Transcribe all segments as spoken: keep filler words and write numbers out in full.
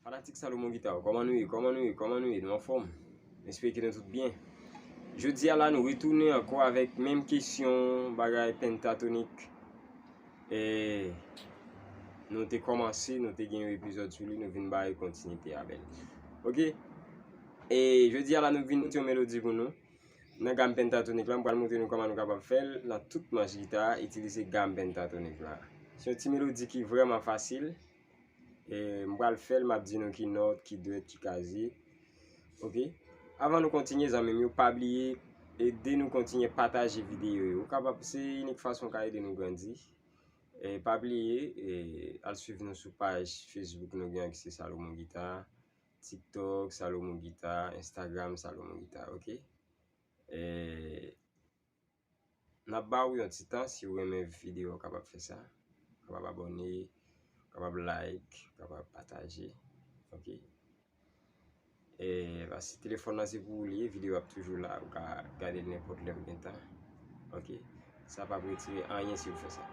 Fanatik Salomon Guitar, kòman nou ye? Kòman nou ye? Kòman nou ye? Nou anfòm? M espere ke nou tout byen. Jodi a la, nou retounen ankò avèk menm kesyon bagay pentatonik. E nou te kòmanse, nou te gen yon epizòd sou li, nou vin bay kontinite avè l. Oke? E jodi a la, nou vin yon melodi pou nou. Nan gam pentatonik la, m pral montre nou kòman nou kapab fè l nan tout manch gita, itilize gam pentatonik la. Se yon ti melodi ki vrèman fasil. E m pral fè l, m ap di nou ki nòt, ki dwèt, ki kazye. Oke? Avan nou kontinye, zanmi m yo, pa bliye, ede nou kontinye pataje videyo yo. Ou kapab, se inik fason w ka ede nou grandi. E pa bliye, e al swiv nou sou paj Facebook nou gen ki se Salomon Guitar, TikTok Salomon Guitar, Instagram Salomon Guitar, oke? E n ap ba ou yon ti tan, si w renmen videyo, w kapab fè sa. W kapab abòne, w kapab like, w kapab pataje, oke? E paske telefòn nan se pou ou li ye, videyo ap toujou la, ou ka gade l nenpòt lè ou gen tan. Oke? Sa p ap retire anyen si ou fè sa.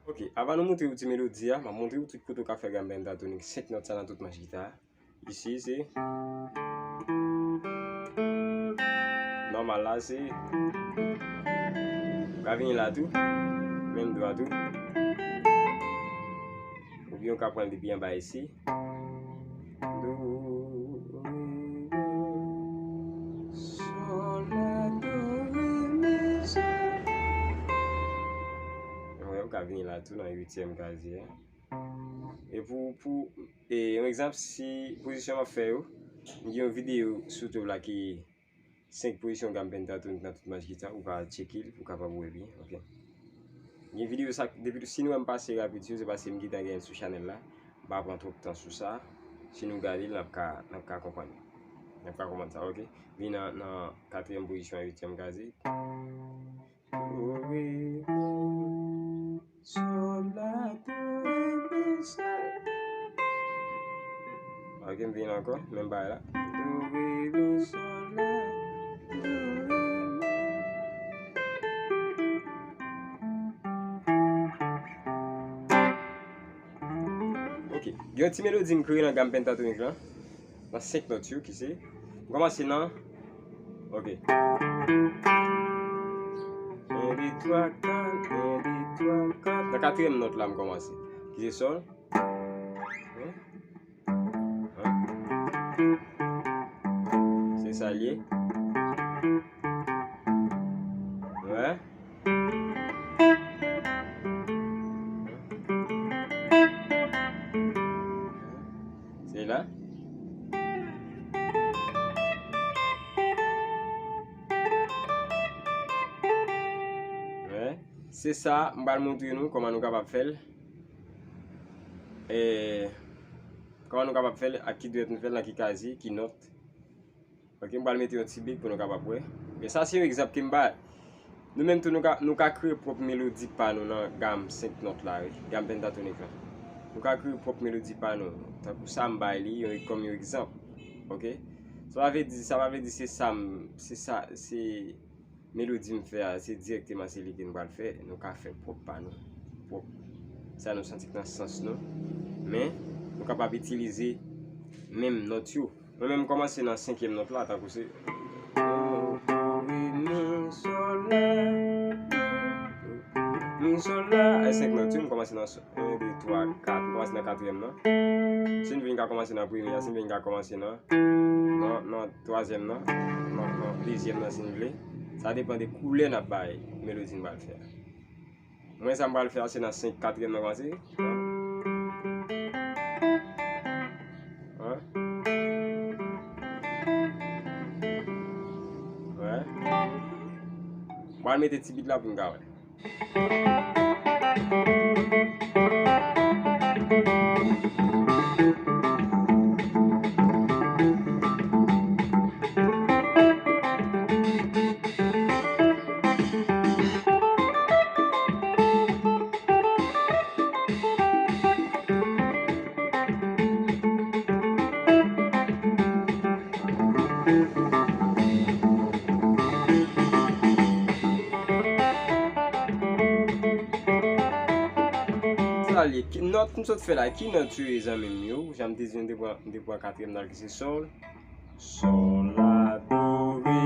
Oke, avan nou montre ou ti melodi a, m ap montre ou tout kote ou ka fè gam pentatonik senk nòt sa nan tout manch gita. Isi se nòmal la, se ou ka vini la tou, menm dwa tou. Oubyen ou ka pran l depi anba isi. Do, re, mi, sòl, la, do, re, mi, sòl. Ou ka vini la tou nan uityèm kazye a. E pou, pou, e, yon egzanp, si pozisyon m ap fè yo, m gen yon videyo sou YouTube la ki senk pozisyon gam pentatonik nan tout manch gita, ou ka tcheke l, ou kapab wè byen, oke. Gen videyo sa, depi si nou wè m pase rapid sou yo, se paske m gentan gen l sou chanèl la. M pa pran twòp tan sou sa. Si nou gade l, n ap ka, n ap ka konprann. N ap ka konprann sa, oke. Vin nan, nan katriyèm pozisyon a uityèm kazye. Do, re, mi, sòl, la, do, re, mi, sòl. Oke, m vin ankò, menm bagay la. Do, re, mi, sòl, la, do, re, mi. Oke, gen yon ti melodi m kreye nan gam pentatonik la. Nan senk nòt yo ki se, m kòmanse nan, oke. En, de, twa, kat, en, de, twa, kat. Nan katriyèm nòt la m kòmanse, ki se sòl. Wi. Wi. Se sa l ye. Wi. Se la. Wi. Se sa, m pral montre nou kòman nou kapab fè l. E, kòman nou kapab fè l, ak ki dwèt nou fè l, nan ki kazye, ki nòt. Oke, m pral mete yon ti beat pou nou kapab wè. Men sa se yon egzanp ke m bay. Nou menm tou, nou ka, nou ka kreye pwòp melodi pa nou nan gam senk nòt la, wi, gam pentatonik la. Nou ka kreye pwòp melodi pa nou. Tankou sa m bay li, yon, kòm yon egzanp. Oke? Sa pa vle di, sa pa vle di se sa m, se sa, se melodi m fè a, se dirèkteman se li ke nou pral fè. Nou ka fè pwòp pa nou. Pwòp. Sa nou santi k nan sans nou. Men, nou kapab itilize menm nòt yo. Mwen menm, m kòmanse nan senkyèm nòt la, tankou se do, re, mi, sòl, la. Mi, sòl, la. E senk nòt yo, m kòmanse nan sòl. En, de, twa, kat. M kòmanse nan katriyèm nan. Si n vle, n ka kòmanse nan premye a, si n vle, n ka kòmanse nan, nan, nan twazyèm nan, nan, nan dezyèm nan, si n vle. Sa depann de koulè n ap bay melodi n pral fè a. Mwen, sa m pral fè a, se nan senk, katriyèm nan kòmanse. Wi. Wi. M pral mete ti beat la pou n ka wè. Sa l ye, ki nòt m sot fè la, ki nòt yo ye, zanmi m yo? Jan m te di, m te pran, m te pran katriyèm nòt ki se sòl. Sòl, la, do, re,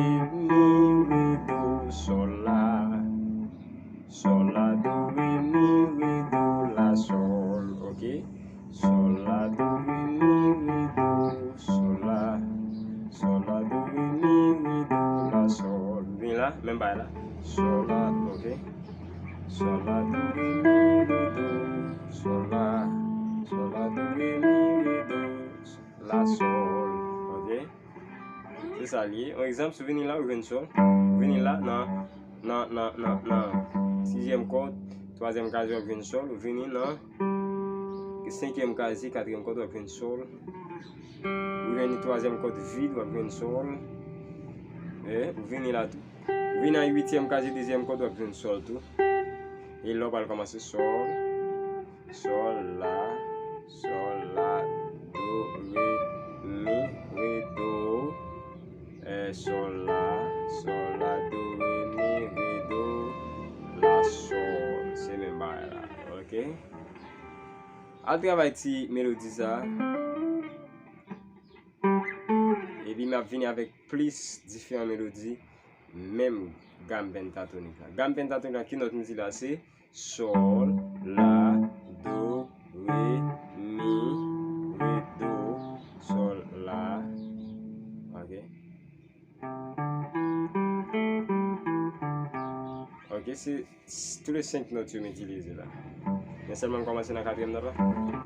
mi, re, do, sòl, la. Sòl, la, do, re, mi, re, do, la, sòl. Ok? Sòl, la, do, re, mi, re, do, sòl, la. Sòl, la, do, re, mi, re, do, la, sòl. Vini la, menm bagay la. Sòl, la, ok? Sòl, la, do, re, mi, re, do, sòl, la. Sòl, la, do, re, mi, re, do, la, sòl. Ok? Se sa l ye. Yon egzanp, si w vini la, ou jwenn sòl. Ou vini la, nan, nan, nan, nan, nan sizyèm kòd, twazyèm kazye, w ap jwenn sòl. Ou vini nan senkyèm kazye, katriyèm kòd, w ap jwenn sòl. Ou jwenn twazyèm kòd vid, w ap jwenn sòl. E, ou vini la tou. Ou vini nan uityèm kazye, dezyèm kòd, w ap jwenn sòl tou. E la, w pral kòmanse sòl, sòl, la, sòl, la, do, re, mi, re, do. E, sòl, la, sòl, la, do, re, mi, re, do, la, sòl. Se menm bagay la. Ok? Al travay ti melodi sa. Epi m ap vini avèk plis diferan melodi, menm gam pentatonik la. Gam pentatonik la, ki nòt m di la se sòl, la, do, re, mi, re, do, sòl, la. Ok. Ok, se, se tou le senk nòt yo m itilize la. Men sèlman m kòmanse nan katriyèm nòt la.